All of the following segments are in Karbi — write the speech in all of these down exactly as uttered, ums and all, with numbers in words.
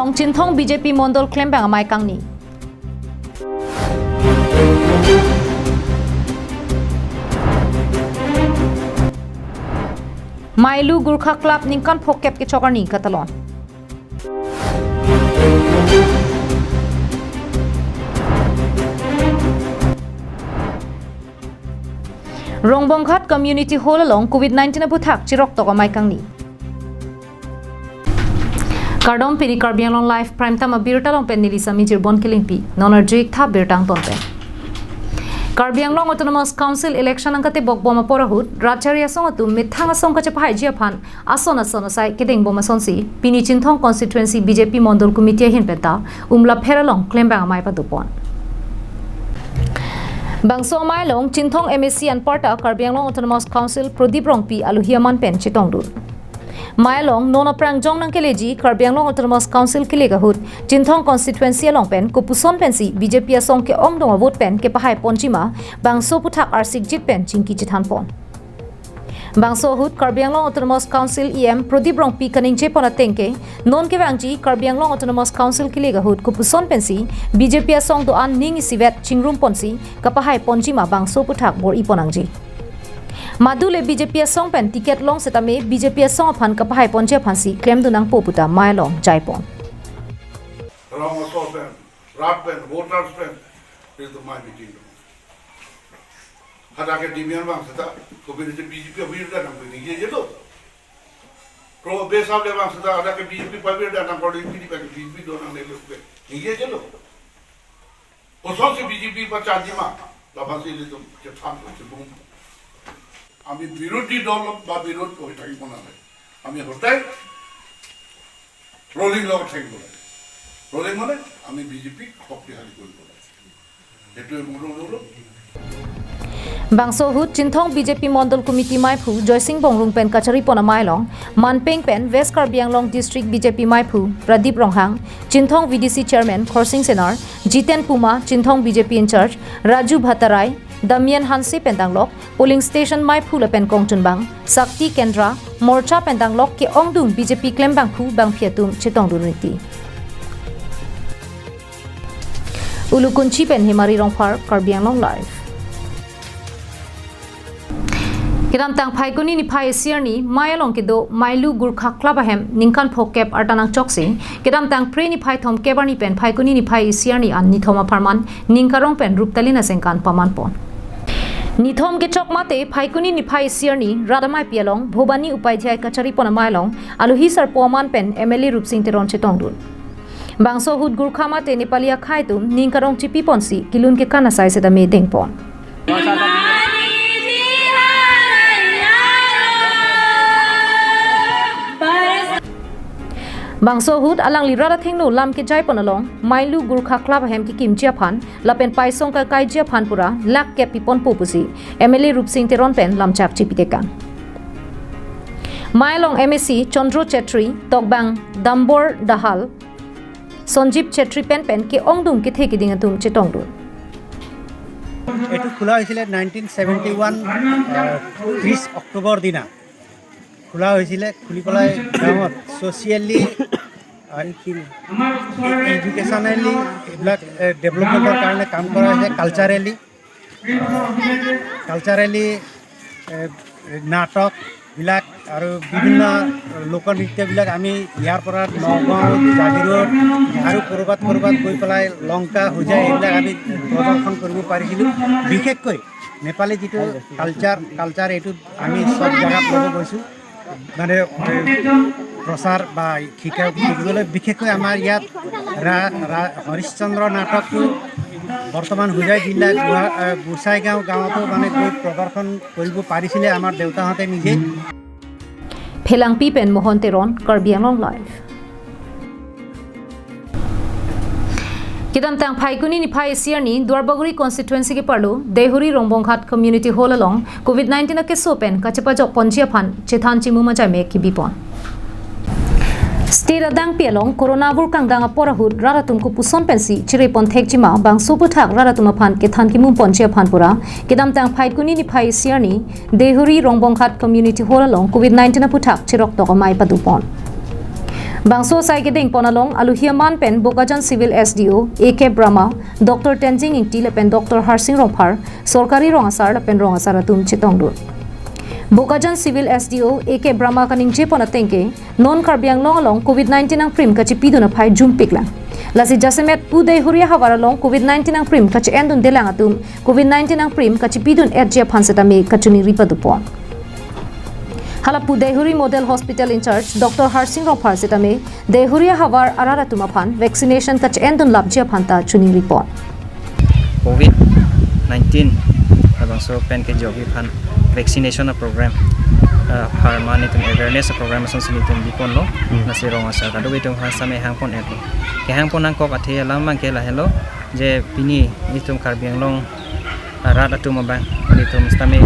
Chinthong B J P Mondol klembang amei kangni. Mailu Gorkha Club ningkan phokep kechok arni katalon. Rongbonghat Community Hall along covid nineteen aputhak chirok tok amei kangni. Kardom, pini Karbi Anglong Live Prime Time abirta along pen neli Sami Jirbon Kelingpi. Non arju-ik tha birta angton pen. Karbi Anglong Autonomous Council election angkatebok bom apor ahut, rat chari asong atum methang asong kachepahaiji aphan ason ason asai kedeng bom asonsi, pini Chinthong Constituency B J P Mondol Committee ahin penta Umlapher along klembang amei padopon. Bangso amei along Chinthong M A C anparta Karbi Anglong Autonomous Council Prodip Rongpi alohi aman pen chetongdun. Amei along non aphrang jong nangkeleji Karbi Anglong Autonomous Council kelek ahut Chinthong Constituency along pen kopuson pensi B J P asong ke-ongdung avote pen kepahai ponjima bangso aputhak arsikjit pen chingki chethanpon. Bangso ahut Karbi Anglong Autonomous Council E M Prodip Rongpi kaningjepon ateng ke, non kevangji Karbi Anglong Autonomous Council kelek ahut kopuson pensi B J P asong do-an ning isivet chingrumponsi kapahai ponjima bangso aputhak bor-ipon nangji. Madule B J P asong pen ticket long setame B J P asong aphan kapahai ponji aphansi klemdun nangpo puta amei along jaipon. Rong asor pen, rat pen, voters pen, itu amei meeting do. Hadak ke dimian bang seta, kopi ni B J P abir dan nang pini ye jelo. Pro besab le bang seta, hadak ke B J P pabir dan nang kodi pini bagi B J P do nangne lo ke. Ni ye jelo. Kosonsi B J P pachanjima, laphansi ilitum chethan chetong. আমি বিৰোধী দল বা বিৰোধ কৰি থাকিব নালাগে। আমি সদায় ৰুলিং লগত থাকিব লাগে। ৰুলিং মানে আমি বিজেপিক শক্তিশালী কৰিব লাগে। সেইটোৱে মোৰ অনুৰোধ। Bangso ahut Chinthong B J P Mondol Committee maiphu Joysing Bongrung pen kacharipon amei along, manpeng pen West Karbi Anglong District B J P maiphu Pradip Ronghang, Chinthong V D C Chairman Khorsing Senar, Jiten Puma, Chinthong B J P in-charge Raju Bhattarai, Damian Hanse pen danglok, polling station maiphu lapen kongchunbang, Sakti Kendra, Morcha pen danglok ke-ongdung B J P klembangphu bangphi atum chetongdun riti. Ulukunchi pen Hemari Rongphar, Karbi Anglong Live. Kedamtang Phaikuni niphai isi arni, amei along kedo Mailu Gorkha Club ahem ningkan phokep arta nangchoksi, kedamtang Phre niphai thomkep arni pen Phaikuni niphai isi arni an nithom apharman, ning karong pen ruptalin asengkan pamanpon. Nithom kechok mate Phaikuni niphai isi arni, rat ameipi along, Bhobani Upadhyay kacharipon amei along, alohi sarpo aman pen M L A Rupsing Teron chetongdun. Bangso ahut Gorkha mate Nepali akhei atum ning karong chipiponsi kelun kekan asai setame dengpon. Bangso ahut alangli rat athengno lam kejaipon along, Mailu Gorkha Club ahem kekimji aphan, lapen paisong kakaiji aphan pura lakh kep piponpo pusi M L A Rupsing Teron pen lamchak chipitekang. Amei along M A C Chandra Chetri, tokbang Dambor Dahal, Sanjib Chetri pen pen ke-ongdung kethe keding atum chetongdun. এইটো খোলা হৈছিলে nineteen seventy one, আহ, ত্ৰিছ অক্টোবৰ দিনা খোলা হৈছিলে। খুলি পেলাই গাঁৱত ছ'চিয়েলি, আহ, এডুকেশ্যনেলি এইবিলাক, এ, ডেভেলপমেণ্টৰ কাৰণে কাম কৰা হৈছে, কালচাৰেলি। কালচাৰেলি, এ, নাটকবিলাক আৰু বিভিন্ন লোকনৃত্যবিলাক আমি ইয়াৰ পৰা নগাঁও, জাগিৰোড আৰু ক'ৰবাত ক'ৰবাত গৈ পেলাই লংকা, হোজাই এইবিলাক আমি প্ৰদৰ্শন কৰিব পাৰিছিলোঁ। বিশেষকৈ নেপালী যিটো কালচাৰ, কালচাৰ এইটো আমি চব জেগাত ল'ব গৈছোঁ। মানে, এ, প্ৰচাৰ বা শিকা-, শিকিবলৈ বিশেষকৈ আমাৰ ইয়াত ৰা-, ৰা-, হৰিশ্চন্দ্ৰ নাটকটো বৰ্তমান হোজাই জিলা গুৱা-, এ, গোসাইগাঁও গাঁৱতো মানে গৈ প্ৰদৰ্শন কৰিব পাৰিছিলে আমাৰ দেউতাহঁতে নিজে। Phelangpi pen Mohon Teron, Karbi Anglong Live. Kedamtang Phaikuni niphai isi arni Duarbagori constituency keparlo Deihori Rongbonghat Community Hall along covid nineteen akeso pen kachepajokponji aphan chethan chimum ajai mek kebipon. State adangpi along corona vur kangdang apor ahut rat atum kopuson pensi chiripon thekjima bangso aputhak rat atum aphan kethan kimumponji aphan pura kedamtang Phaikuni niphai isi arni Deihori Rongbonghat Community Hall along covid nineteen aputhak chirok tok amei padopon. Bangso asai kedeng pon along alohi aman pen Bokajan Civil S D O A K Brahma, Doctor Tenzing Ingti lapen Doctor Harsing Rongphar, sorkari rong asar lapen rong asar atum chetongdun. Bokajan Civil S D O A K Brahma kaningje pon ateng ke, non Karbi Anglong along covid nineteen angprim kachipidun aphai jumpik lang. Lasi jasemet Pu Deihuri ahavar along covid nineteen angprim kache-endunde lang atum covid nineteen angprim kachipidun-etji aphan setame kachiningri padopon. Hala Pu Deihuri Model Hospital in-charge Doctor Harsing Rongphar setame Deihuri ahavar arat atum aphan vaccination kache-endun lapji aphan ta chiningripon. Covid nineteen labangso pen kejokji aphan vaccination a program, uh, apharman itum awareness a program ason si itum biponlo. Hmm. Lasi rong asar kadokave atum aphan setame hangpon-etlo. Kehangpon nangkok athe alam abang ke lahelo je pini itum Karbi Anglong arat atum abang, itum setame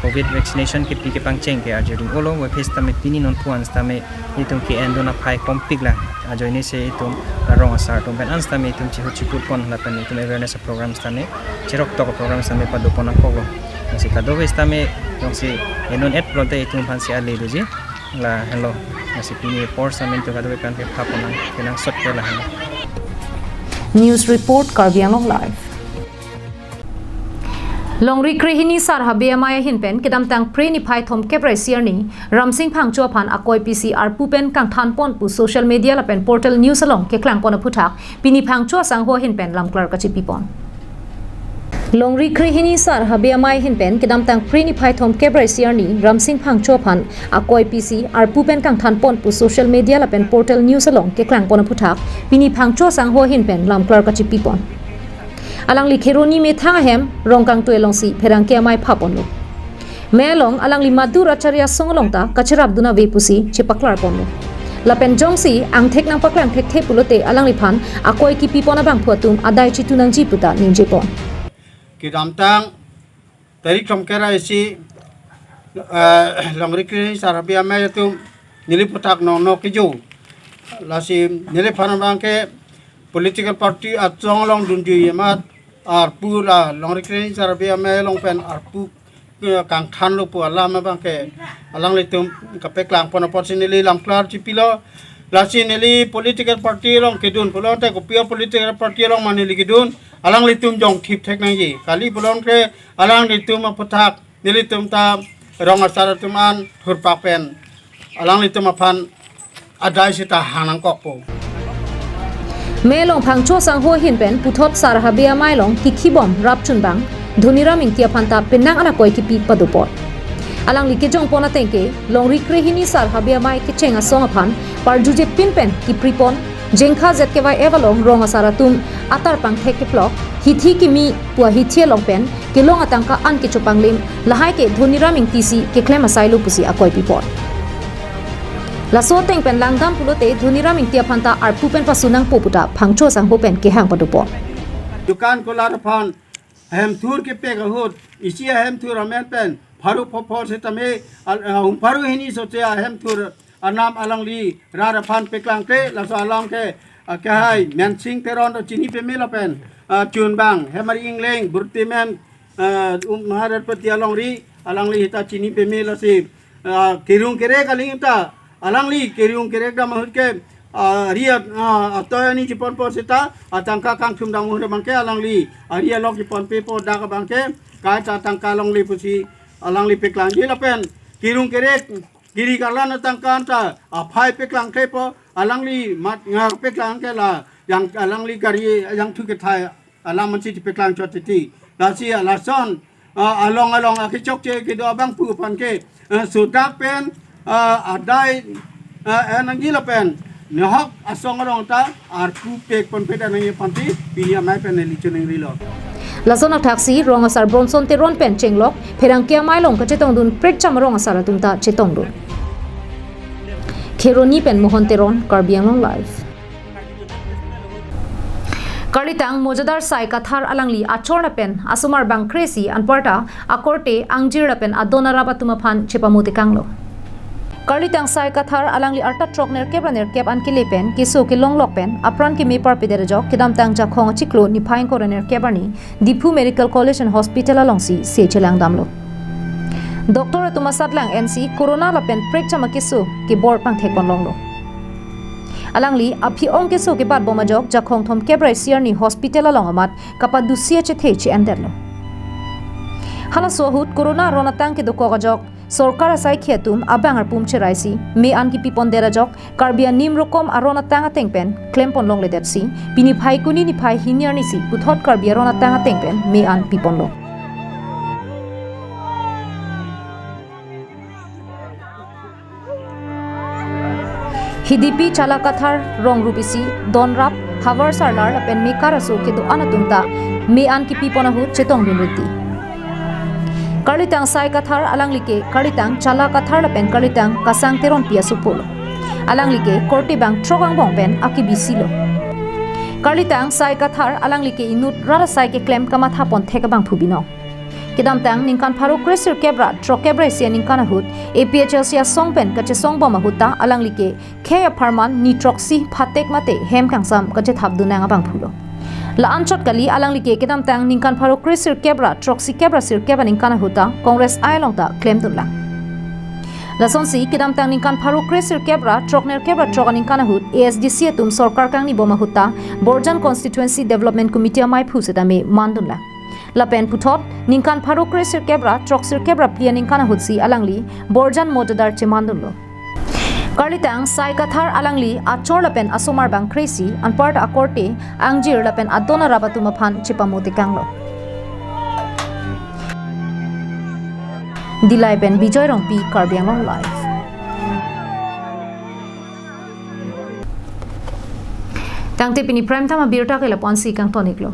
covid vaccination kepi kepangcheng ke arjuding olo, wephe setame pini non puan setame itum ke-endun aphai kompik lang. Ajoine si itum rong asar atum pen an setame itum chihut chiputpon lapen itum awareness program setame, chirok tok program setame padopon nangkoklo. Lasi kadokave setame jongsi endun-et pulote itum aphan si ale doji, lahelo. Lasi pini apor setame itum kadokave pen ke phapon nang, kenangsot ke lahelo. News report, Karbi Anglong Live. Longri krehini Sar Habe Amei ahin pen kedamtang Phre niphai thomkep ra isi arni Ramsing Phangcho aphan akoi pisi arpu pen kangthanpon pu social media lapen portal news along keklangpon aphuthak pini Phangcho asangho ahin pen lamklar kachipipon. Longri krehini Sar Habe Amei ahin pen kedamtang Phre niphai thomkep ra isi arni Ramsing Phangcho aphan akoi pisi arpu pen kangthanpon pu social media lapen portal news along keklangpon aphuthak pini Phangcho asangho ahin pen lamklar kachipipon. Alangli Kheroni methang ahem Rongkangtui alongsi pherangke amei phaponlo. Mei along alangli Madhu Acharya asong along ta kacherapdun ave pusi chepaklarponlo. Lapen jongsi angthek nangpaklang thekthe pulote alangliphan akoi kipipon abangphu atum adai chitu nangji puta ningjepon. Kedamtang tarik thomkep ra isi, eh, Longri krehini Sar Habe Amei atum neli aphuthak nongno kejo. Lasi neliphan abang ke political party asong along dunjuiji amat arpu la Longri krehini Sar Habe Amei along pen arpu, eh, kangthanlo pu alam abang ke alanglitum kapeklangpon apotsi neli lamklar chipilo. Lasi neli political party along kedun pulote kopi a political party along ma neli kedun, alanglitum jongthip thek nangji. Kali pulote alanglitum aphuthak nelitum ta rong asar atum an thurpak pen alanglitum aphan adai seta hang nangkokpo. Mei along Phangcho asangho ahin pen puthot Sar Habe Amei along kikhibom rapchunbang Dhoniram Ingti aphan ta penang an akoi kipi padopon. Alangli kejongpon ateng ke Longri krehini Sar Habe Amei kecheng asong aphan parjujepin pen kipripon, Jengkha Z K Y F along rong asar atum atar pangthek keplok, hithi kimi pu ahithi along pen kelong atangka an kechopanglim, lahai ke Dhoniram Ingti si keklem asailo pusi akoi pipon. Laso ateng pen langdam pulote Dhoniram Ingti aphan ta arpu pen pasu nangpo puta Phangcho asangho pen kehang padopon. Dukan kolar aphan hemthur kepek ahut, isi ahemthur amen pen pharo phopho setame, al-, ah, hum pharo hini sote ahemthur anam alangli rat aphan peklangkle, laso alam ke, ah, kehai Mensing Teron ta chini peme lapen, ah, chunbang Hemari Ingleng, Burtimen, ah, um, Maharatpati alongri, alangli ta chini peme lasi, ah, kerung kerek aling ta, alangli kerung kerek dam ahut ke, ah, ari, ah, atoi ani chiponpo seta, atangka kangthum dam ahut abang ke alangli, ari alok chiponpepo dak abang ke, kaita atangka longle pusi, alangli peklangji lapen, kerung kerek, kiri karlan atangka anta, aphai peklangklepo, alangli mat nga peklang ke la, yang alangli gari, yang thu kethai, alam ansi chipeklang chot titi. Lasi alason, ah, along along akechokche kedo abangphu aphan ke, ah, sodak pen, ah, adai, ah, en nangji lapen nehok asong arong ta arpu pek ponpet nangji aphansi pini amei pen neli chiningrilo. Lason athaksi rong asar Bronson Teron pen chenglok pherangke amei along kachetongdun prekjam rong asar atum ta chetongdun. Kheroni pen Mohon Teron, Karbi Anglong Live. Karlitang Mojadar Sai Kathar alangli achor lapen asomar bangkre si anparta akorte angjir lapen adon arap atum aphan chepamutekanglo. Karlitang Sai Kathar alangli arta throk nerkep ra nerkep an kele pen keso kelonglok pen apran keme parpedet ajok kedamtang Jakhong achiklo niphai ingkoi ra nerkep arni Diphu Medical College and Hospital alongsi se chelangdamlo. Doctor atum asatlang ensi corona lapen prekjam akeso kebor pangthekpon longlo. Alangli aphi-ong keso kebatbom ajok Jakhong thomkep ra isi arni hospital along amat kapadusi achethe che-endetlo. Halaso ahut corona aron atang kedokok ajok sorkar asaikhi atum abang arpum cheraisi me-an kipipondet ajok Karbi anim rokom aron atang ateng pen klempon longledetsi pini Phaikuni niphai hini arnisi puthot Karbi aron atang ateng pen me-an piponlo. Hidipi Chala Kathar, Rongrup isi, Donrap, Havar Sarlar lapen Mekar aso kedo-an atum ta me-an kipipon ahut chetongdun rinti. Karlitang Sai Kathar alangli ke karlitang Chala Kathar lapen karlitang Kasang Teronpi asopo lo. Alangli ke korte bang throk angbong pen akibisi lo. Karlitang Sai Kathar alangli ke inut rat asai keklem kamathapon thek abangphu binong. Kedamtang ningkan pharo kre sirkep ra throkkep ra isi aningkan ahut A P H L C asong pen kachesongbom ahut ta alangli ke khei apharman ni throksi phatek mate hem kangsam kachethapdun nang abangphu lo. La-anchot kali, alangli ke kedamtang ningkan pharo kre sirkep ra throksikep ra sirkep aningkan ahut ta Congress ai along ta klemdunlang. Lasonsi kedamtang ningkan pharo kre sirkep ra throknerkep ra throk aningkan ahut A S D C atum sorkar kangnibom ahut ta Borjan Constituency Development Committee amaiphu setame mandunlang. Lapen puthot ningkan pharo kre sirkep ra throksirkep ra phli aningkan ahutsi alangli Borjan Motadar chemandunlo. Karlitang Sai Kathar alangli achor lapen asomar bang kre isi anparta akorte, angjir lapen adon arap atum aphan chepamotekanglo. Dillai pen Bijoy Rongpi, Karbi Anglong Live. Tangte pini Prime Time abirta ke lapu-ansi kangton-iklo.